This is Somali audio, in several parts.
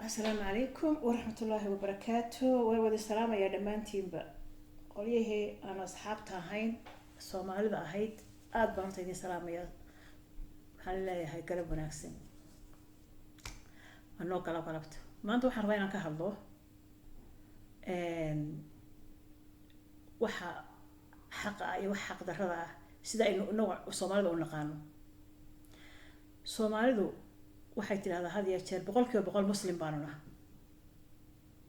Asalaamu calaykum waraxmatullaahi wabarakaatu. Way wada salaamayaa dhammaantiinba. Qolyahii aan asxaabta ahayn, Soomaalida ahayd, aada baan horta idiin salaamayaa. Waxaan leeyahay galab wanaagsan, waa noo galab galabta. Maanta waxaan rabaa inaan ka hadlo waxa xaqa ah iyo waxa xaq darrada ah, sida aynu inagu Soomaalida u naqaano. Soomaalidu waxay tidhahdaa had iyo jeer 100% muslim baanu naha,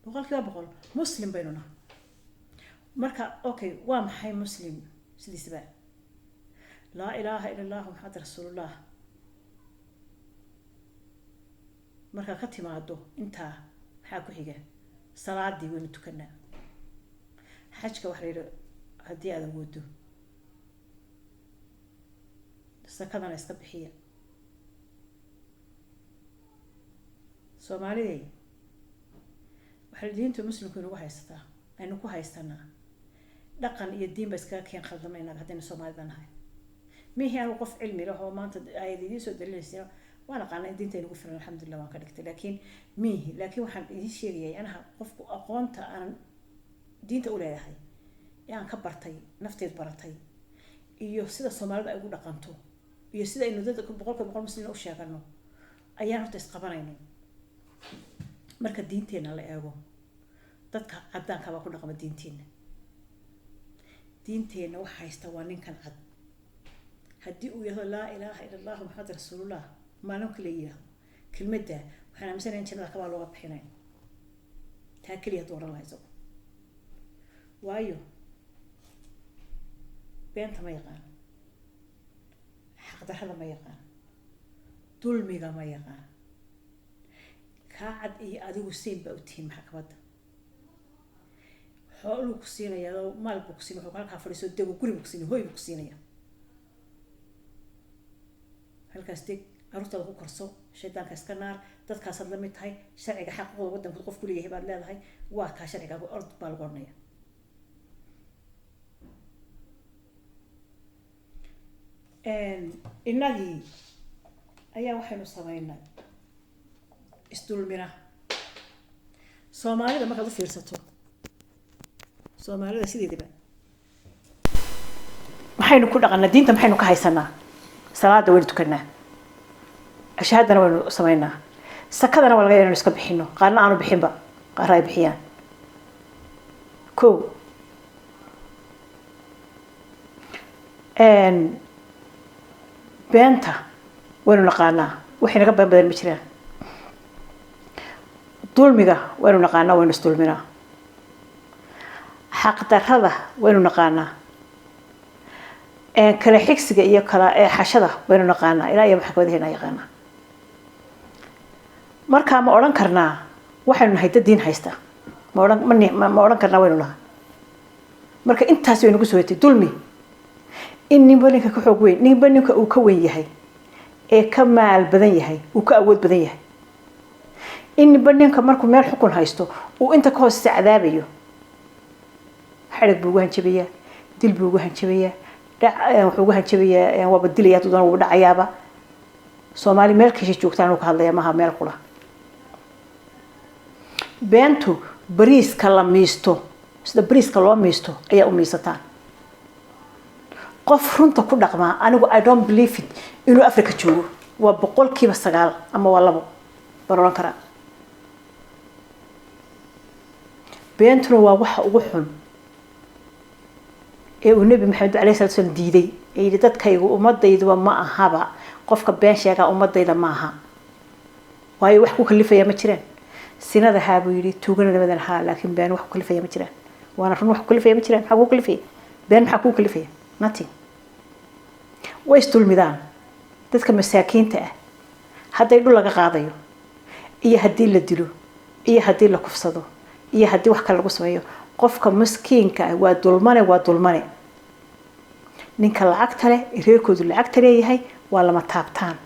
100% muslim baynu naha. Marka okay, waa maxay muslim sidiisaba? Laa ilaaha ila allahu Maxamed rasuulullah. Markaa ka timaado intaa, maxaa ku xiga? Salaadii waynu tukanaa, xajka waxa la yidhi haddii aad awoodo, sakadana iska bixiya. Soomaalidey, waxay diinta muslimku inagu haysataa, aynu ku haysanaa dhaqan iyo diin ba iskaga keen khaldama inaga haddaynu Soomaalida nahay. Mihii anigu qof cilmi leh oo maanta ayad idiin soo dalinaysa, waan aqaana in diinta inagu filan, alxamdulillah, waan ka dhigtay, laakiin mihi. Laakiin waxaan idiin sheegayay anaha qofku aqoonta aanan diinta u leeyahay ee aan ka bartay, nafteed baratay, iyo sida Soomaalida ay ugu dhaqanto iyo sida aynu dadka 100% muslimiin u sheegano ayaan horta isqabanaynin. Marka diinteena la eego, dadka caddaanka baa ku dhaqma diinteena. Diinteenna waxa haysta waa ninkan cad. Haddii uu yahdo laa ilaaha ila allahu Maxamed rasuulullah, maalin kale yidhaahdo kelmadda, waxaan aaminsanaya in jannada kabaa looga bixinay. Taa keliya hadduu odhan laha isagu, waayo beenta ma yaqaan, xaqdarrada ma yaqaan, dulmiga ma yaqaan. Kaa cad iyo adigu same baa u tihiin maxkamadda. Xooluu ku siinaya, maal buu ku siinaya, wuxuu halkaa fadhiiso dego, guri buu ku siinaya, hoy buu ku siinaya. Halkaas deg, carruurtaada ku korso, shaydaanka iska naar, dadkaasaad la mid tahay, sharciga xaquuqda waddanku qof ku leeyahay baad leedahay, waa kaa sharcigaagu, ord baa lagu odhanaya. Innagii ayaa waxaynu sameynay isdulmina. Soomaalida markaad u fiirsato, Soomaalida sideedaba maxaynu ku dhaqanaa? Diinta maxaynu ka haysanaa? Salaada waynu tukanaa, ashahaadana waynu sameynaa, sakadana waa laga yaaba inaynu iska bixino, qaarna aanu bixinba, qaarna ay bixiyaan. Ko beenta waynu naqaanaa, waxay naga been badan ma jiraan. Dulmiga waynu naqaanaa, waynu isdulminaa. Xaqdarrada waynu naqaanaa, kala xigsiga iyo kala eexashada waynu naqaanaa, ilaa iyo maxkamadaheena yaqaanaa. Markaa ma odhan karnaa waxaynu nahay dad diin haysta? Ma odhan ma odhan karnaa waynu nahay? Marka intaas way nagu soo hetay dulmi, in ninba ninka ka xoog weyn, ninba ninka uu ka weyn yahay ee ka maal badan yahay uu ka awood badan yahay, in ninba ninka markuu meel xukun haysto uu inta ka hooseysa cadaabayo. Xadhig buu ugu hanjabayaa, dil buu ugu hanjabayaa, dhac wuxuu ugu hanjabayaa, waaba dilaya hadduu doono, wuu dhacayaaba. Soomaali meel kasha joogtaan uu ka hadlaya, maaha meel qura. Beentu bariiska la miisto, sida bariiska loo miisto ayaa u miisataan. Qof runta ku dhaqmaa, anigu I don't believe it inuu Africa joogo. Waa 9% ama waa 2 baan odhan karaa. Beentuna waa waxa ugu xun ee uu Nebi Maxamed alayhi salatu slam diiday, ee yidhi dadkaygu ummadayduba ma ahaba, qofka been sheegaa ummadayda ma aha. Waayo, wax ku kalifaya ma jiraan. Sinada haa buu yidhi, tuugana haa, laakiin been wax ku kalifaya ma jiraan. Waana run, wax ku kalifaya ma jiraan. Maxaa kuu kalifaya been? Maxaa kuu kalifaya? Nothing. Way isdulmidaan dadka masaakiinta ah. Hadday dhul laga qaadayo iyo haddii la dilo iyo haddii la kufsado iyo haddii wax kale lagu sameeyo, qofka maskiinka ah waa dulmane, waa dulmane. Ninka lacagta leh, reerkoodu lacagta leeyahay, waa lama taabtaan.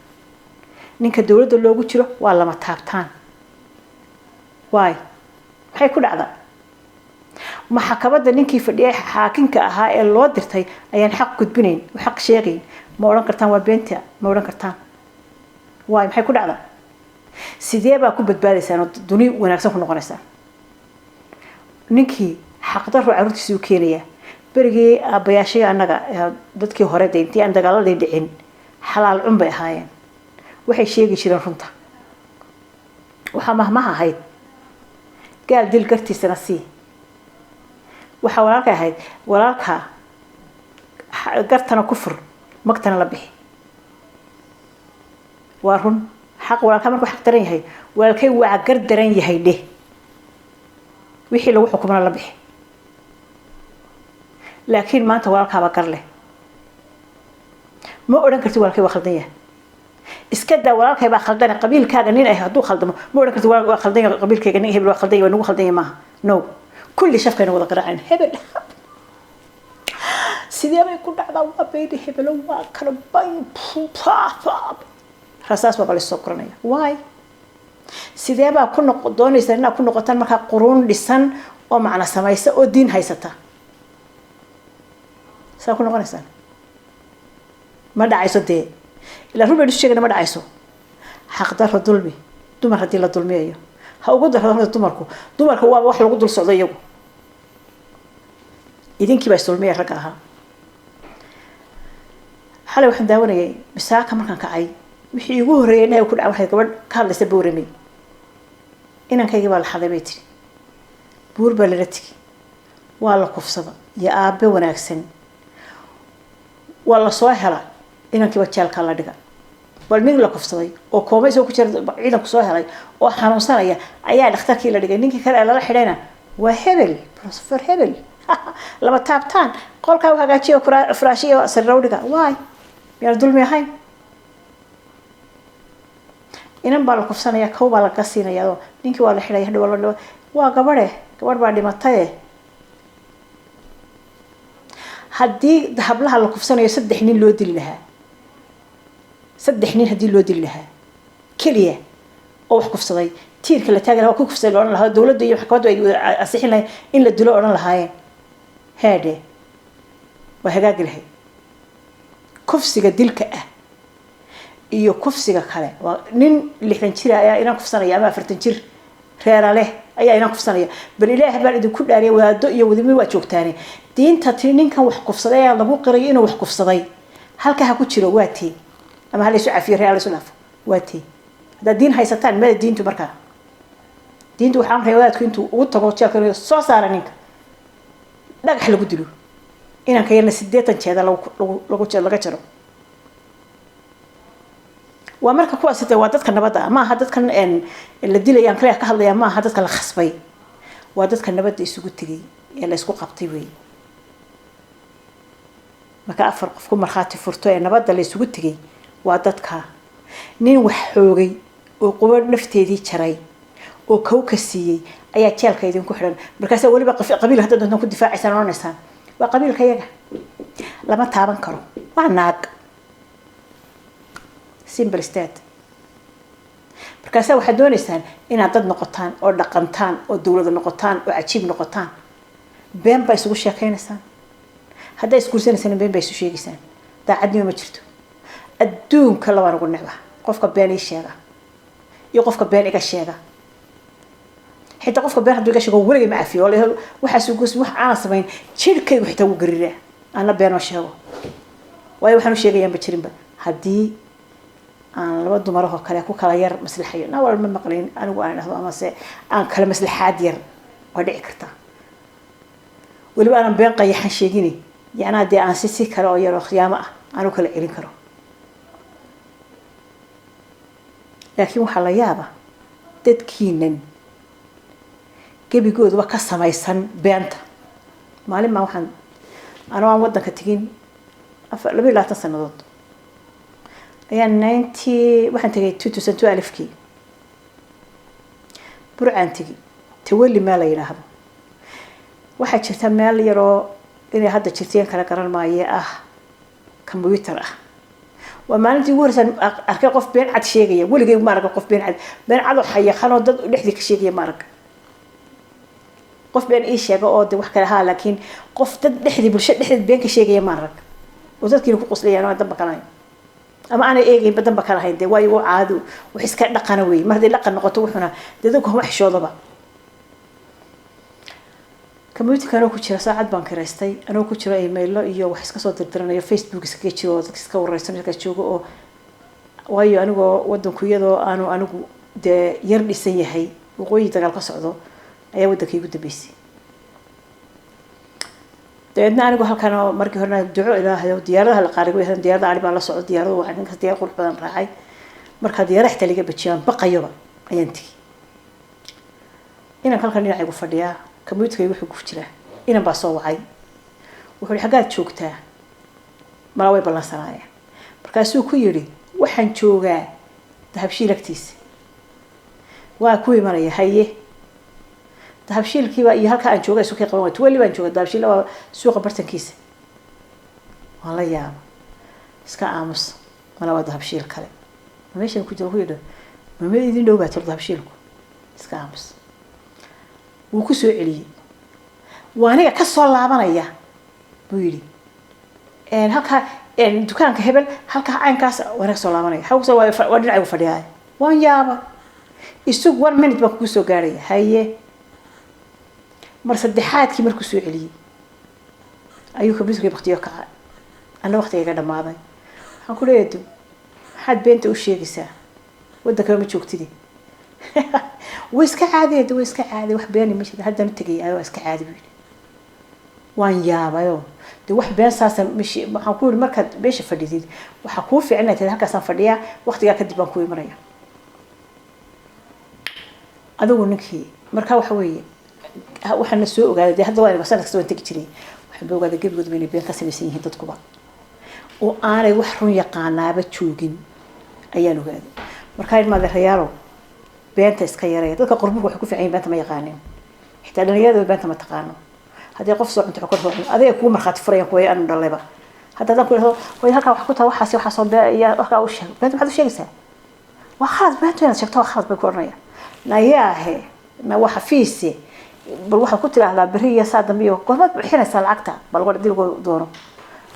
Ninka dowladda loogu jiro waa lama taabtaan. Waay, maxay ku dhacda? Maxkamadda ninkii fadhiyay, xaakinka ahaa ee loo dirtay, ayaan xaq gudbinayn, xaq sheegayn. Ma odhan kartaan waa beenta, ma odhan kartaan. Waay, maxay ku dhacda? Sidee baa ku badbaadaysaan oo duni wanaagsan ku noqonaysaan? Ninkii xaqdarro carruurtiisa u keenaya. Berigii aabbayaashii annaga, dadkii hore de, intii aan dagaaladii dhicin, xalaal cun bay ahaayeen. Waxay sheegi jireen runta. Waxaa mahmaha ahayd gaal dil gartiisana sii. Waxaa walaalkay ahayd walaalka gartana ku fur, magtana la bixi. Waa run. Xaq walaalka markuu xaq daran yahay, walaalkay waa gar daran yahay dheh, wixii lagu xukumana la bixi. Laakiin maanta walaalkaaba gar leh, ma odhan kartid walaalkay waa khaldan yahay. Iska daa walaalkay baa khaldane, qabiilkaaga nin ah hadduu khaldamo, ma odhan kartid waa khaldan yahay qabiilkayga, nin hebel waa khaldan yahay, waa nagu khaldan yahay. Maaha, no. Kulli shafkayna wada garaaceen. Hebel sidee bay ku dhacdaa? Waa beydi hebelo, waa kala bay, rasaas baaba laysoo koranaya. Why? Sidee baa ku noq doonaysaa inaad ku noqotaan markaa quruun dhisan oo macna samaysa oo diin haysata? Saa ku noqonaysaan ma dhacayso dee. Ilaa run baynu isu sheegana, ma dhacayso. Xaqdarro, dulmi, dumar haddii la dulmiyayo ha ugu darro horta dumarku. Dumarka waaba wax lagu dul socdo iyagu. Idinkii baa isdulmiya ragga ahaa. Xalay waxaan daawanayay bisaaka markaan kacay, wixii igu horreeyay inahay ku dhaca waxay gabadh ka hadlaysa Booramey. Inankaygii baa la xaday bay tiri, buur baa lala tigi, waa la kufsada iyo aabe wanaagsan waa la soo hela, inankiiba jeelkaa la dhiga. Bal nin la kufsaday oo kooma isagoo ku jira ciidanku soo helay oo xanuunsanaya ayaa dhakhtarkii la dhigay. Ninkii kale ee lala xidhayna waa hebel, professor hebel, lama taabtaan, qolkaa u hagaajiyo, furaashiyo sariiro u dhiga. Waay, miyaan dulmi ahayn? Inan baa la kufsanaya, kow baa laga siinaya oo ninkii waa la xidhaya, hadhow waa la waa gabadhe, gabadh baa dhimataye. Haddii hablaha la kufsanayo 3 nin loo dili lahaa, 3 nin haddii loo dili lahaa keliya oo wax kufsaday, tiirka la taagi lahaa waa ku kufsaday la odhan lahaa, dowladda iyo maxkamaddu ay wada ansixin lahayn in la dilo odhan lahaayeen, heedhe waa hagaagi lahayd. Kufsiga dilka ah iyo kufsiga kale waa nin 60 jir ayaa inan kufsanaya ama 40 jir reera leh ayaa inan kufsanaya. Bal Ilaah baan idinku dhaariyay, wadaado iyo wadimi waa joogtaane, diinta tiri ninkan wax kufsaday ayaa lagu qirayo inuu wax kufsaday halka ha ku jiro, waa tii? Ama ha laysu cafiyo, reer ha laysu dhaafo, waa tii? Haddaad diin haysataan, mada diintu markaa? Diintu waxaa amraya wadaadku intuu ugu tago jeelka inuu soo saara ninka, dhagax lagu dilo, inanka yarna 80 jeeda lagu laga jaro. Waa marka kuwaasi de waa dadka nabadda ah, maaha dadkan la dilayaan kale ka hadlaya, maaha dadka la khasbay, waa dadka nabadda isugu tegay ee la isku qabtay wey. Marka 4 qof ku markhaati furto ee nabadda la isugu tegay, waa dadka. Nin wax xoogay oo qubo nafteedii jaray oo kow ka siiyey ayaa jeelka idinku xidhan. Markaasaa weliba qabiil hadda doontaan ku difaacaysaan, odhanaysaan waa qabiilka yaga, lama taaban karo, waa naag. Simple state. Markaasaa waxaad doonaysaan inaad dad noqotaan oo dhaqantaan oo dowlada noqotaan oo cajiib noqotaan. Been baa isugu sheekaynaysaan. Haddaa isguursanaysaan been baa isu sheegaysaan. Daacadnimo ma jirto. Adduunka labaan ugu necba: qofka been ii sheega iyo qofka been iga sheega. Xitaa qofka been hadduu iga sheego weligay ma cafiyo. Waxaas ugus wax aanan samayn, jirkaygu xitaa wuu gariraa aanna beenoo sheego, waayo waxaan u sheegayaanba jirinba. Haddii aan laba dumarahoo kale ku kala yar maslaxayo na wal ma maqlayn anigu aan idhahdo amase aan kala maslaxaad yar, waa dhici kartaa. Weliba aanan been qayaxan sheegini, yacnaa dee aan si kale oo yar oo khiyaamo ah aan u kala celin karo. Laakiin waxaa la yaaba dadkiinan gebigooduba ka samaysan beenta. Maalin baan waxaan anoo aan waddanka tegin 22 sanadood ayaa ninety waxaan tegay 2012-kii Burcaan tegi. Tawali meel la yidhaahdo waxaa jirta, meel yaroo inay hadda jirteen kala garan maaye ah, computer ah. Waa maalintii ugu horreysaan arkay qof been cad sheegaya. Weligay ma arag qof been cad, been cad oo xayaqan oo dad dhexdii ka sheegaya ma arag. Qof been ii sheega oo de wax kale ahaa, laakiin qof dad dhexdii, bulsho dhexdeed been ka sheegaya ma arag, oo dadkiina ku qoslayaan oo damba kalahayn. Ama aanay eegayn badan ba kala hayn dee, waayo u caado, wax iska dhaqana weeye. Mar hadday dhaqan noqoto, wuxuna dee dadku hama xishoodaba. Computerka anoo ku jira, saacad baan kiraystay, anoo ku jiro emailo iyo wax iska soo dirdiranayo, Facebook iskaga jiro oo dadka iska wareysan markaas joogo, oo waayo anigoo wadanku iyadoo aanu anigu dee yar dhisan yahay, waqooyi dagaal ka socdo, ayaa waddanka igu dambeysay. Dabeedna anigu halkan oo markii horena duco Ilaahay oo diyaaradaha la qaaray way, diyaarada ari baan la socdo, diyaaradu waa ninkaas diyaar qurux badan raacay. Markaa diyaarada xitaa liga bajiyaan baqayoba ayaan tegi. Inanka halkan dhinaca igu fadhiyaa, computerka wuxuu ku jiraa, inan baa soo wacay. Wuxuu yihi, "Xaggaad joogtaa?" Malaa way ballansanaayeen. Markaasuu ku yidhi, "Waxaan joogaa Dahabshiil agtiisa, waa ku imanaya." Haye, Dahabshiilkiiba iyo halkaa aan jooga isu kay qaban waay. Tuwali baan jooga, Dahabshiil waa suuqa bartankiisa. Waan la yaaba, iska aamus, mala waa Dahabshiil kale ma meeshan ku jira. Ku yidhi, "Mama idin dhow baa tiro Dahabshiilku?" Iska aamus. Wuu ku soo celiyey, "Waa aniga ka soo laabanaya," buu yidhi, "halkaa dukaanka hebel, halkaa caynkaas waan ka soo laabanaya." Xawsa waa dhinacaygu fadhiyaay. Waan yaaba. "Isug, one minute baan kugu soo gaaraya." Haye, mar saddexaadkii markuu soo celiyey ayuu computerkii baktiyo kaca, anna waqtiga iga dhamaaday. Waxaan ku leeyahay, "Do maxaad beenta u sheegaysaa? Waddankaba ma joogtidi." "Way iska caadi de, way iska caadi, wax beeni ma jira, haddaan u tegay, waa iska caadi," buu yidhi. Waan yaabayo de, wax been saasa mish. Waxaan ku yidhi, "Markaad meesha fadhidid, waxaa kuu fiican inaad tiri halkaasaan fadhiyaa, waqtigaa kadib baan ku imanaya." Adigu ninkii marka waxa weeye, waxaana soo ogaaday dee, hadda waa sanad kasta waan tegi jiray, waxaan ba ogaaday gebigooduba inay been ka samaysan yihiin dadkuba, oo aanay wax run yaqaanaaba joogin ayaan ogaaday. Markaa ilmaadeerayaalow, beenta iska yareeya. Dadka qurbuhu waxay ku fiican yihin beenta ma yaqaanin, xitaa dhalinyarada beenta ma taqaano. Haddii qof soo cunto, xokor soo cunto, adiga kugu markhaati furayan kuwa anu dhalayba. Hadda haddaan ku idhahdo, "Hooyo, halkaa wax ku taha, waxaasi waxaasoo bee iyo halkaa u sheeg," "Beenta maxaad u sheegaysaa? Waa khalad beentu inaad sheegto, waa khalad," bay ku odhanaya. Nayaahe, na waa xafiise. Bal waxaad ku tidhaahdaa berri iyo saa dambe iyo goormaad bixinaysaa lacagta? Bal war dii lagu doono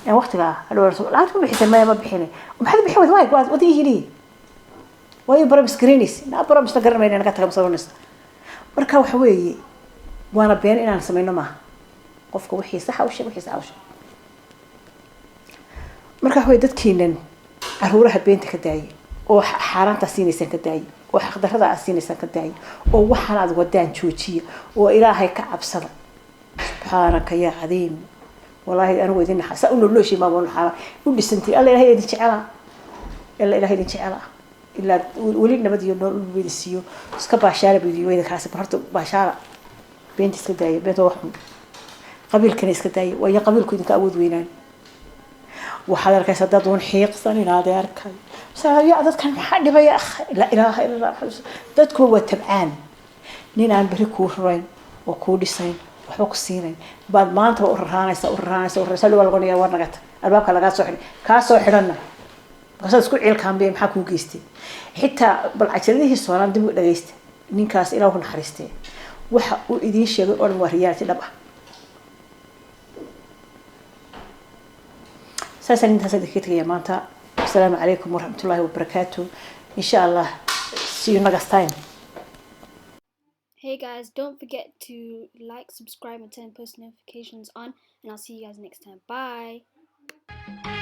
waqtigaa hadhow lacagta ma bixisay? Maya, ma bixinay. Maxaad bixin weyday? Waay waad wadii yidhi, waayo promise garaynaysa na promise na garan mayna naga taga masabanaysa. Marka waxa weeye, waana been inaan samayno maaha. Qofka wixii saxa u sheeg, wixii saxa u sheeg. Marka waxa weye, dadkiinan caruuraha beenta ka daaya, oo xaaraanta siinaysaan ka daaya, oo xaqdarrada aad siinaysaan ka daaya, oo waxaan aad wadaan joojiya, oo Ilaahay ka cabsada. Subxaanaka yaa cadiim. Wallaahi anigu idin naxa, saa u noloshii maama naxaa u dhisantii. Alla Ilahay idin jecelaa, Alla Ilahay idin jecelaa, ilaa weli nabad iyo nool idin siiyo. Iska baashaala buu idin kaasi. Bal horta baashaala, beenta iska daaya, beenta waa xun. Qabiilkana iska daaya, waayo qabiilku idinka awood weynaan. Waxaad arkaysaa dad uun xiiqsan inaad arkay ya dadkan maxaa dhibaya? Laa ilaaha illa Allah. Dadkuba waa tabcaan. Nin aan beri kuu rurayn oo kuu dhisayn, waxba ku siinayn, baad maanta u raraanaysa, u raraanaysa, u raraanaysa. Waa lagonaya, war nagata, albaabka lagaa soo xidhay, kaa soo xidhanna markaasaad isku ciilkaanbiya. Maxaa kuu geystay? Xitaa bal cajaladihii soonaan dib u dhagaysta. Ninkaas Ilaah ku naxariistee, waxa uu idiin sheegay oo dhan waa reality dhab ah. Saasaan intaas idinkaga tegaya maanta. Asalaamu calaykum waraxmatullaahi wabarakaatu. Insha Allah, see you next time. Hey guys, don't forget to like, subscribe, and turn post notifications on, and I'll see you guys next time. Bye.